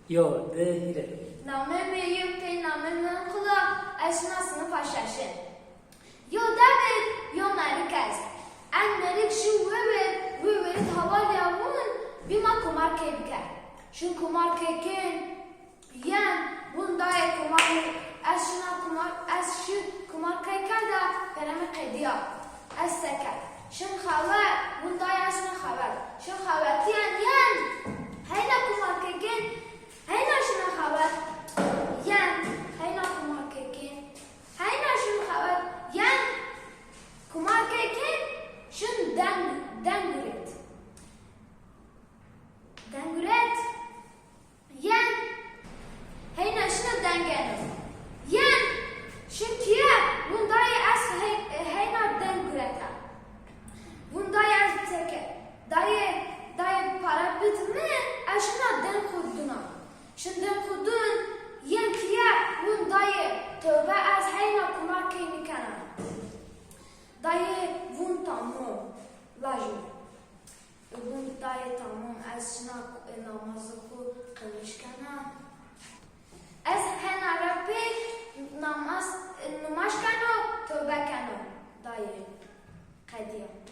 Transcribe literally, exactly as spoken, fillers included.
Yo, di, hîrê. Namê mi yo pê namê mi Qula, ez şina sinifa şeşin. Yo dew id yo merik est. En merik şi wewir, wewir id havalîya wun bîma kumarkey bike. Şin kumarkey kên, yen, wun dayê kumarkey, ez şina kumar, ez şi kumarkey kerda, pere mi qedîya. Ez seke. Şin xewet, wun dayê ez şina xewet. Şin xewetîyen, yen, heyna kumarkey kên, heyna şina xewet, yen, heyna kumarkey kên, heyna şin xewet, yen, kumarkey kên, şin deng, deng guret. Deng guret, yen, heyna şina deng geno. Yen, şin kîye, wun dayê ez hey, heyna deng gureta. Wun dayê ez seke. Dayê, dayê para bid mi, ez şina deng xu duna. Şin deng xu dun, yen kîye, wun dayê, tewbe, ez heyna kumarkey nîkena. Dayê, wun tamam, laj mi. Wun dayê tamam, ez şina namazê xu qilmiş kena. Ez hena ra pê namaz, nimaj keno, tewbe keno. Dayê, qedîya.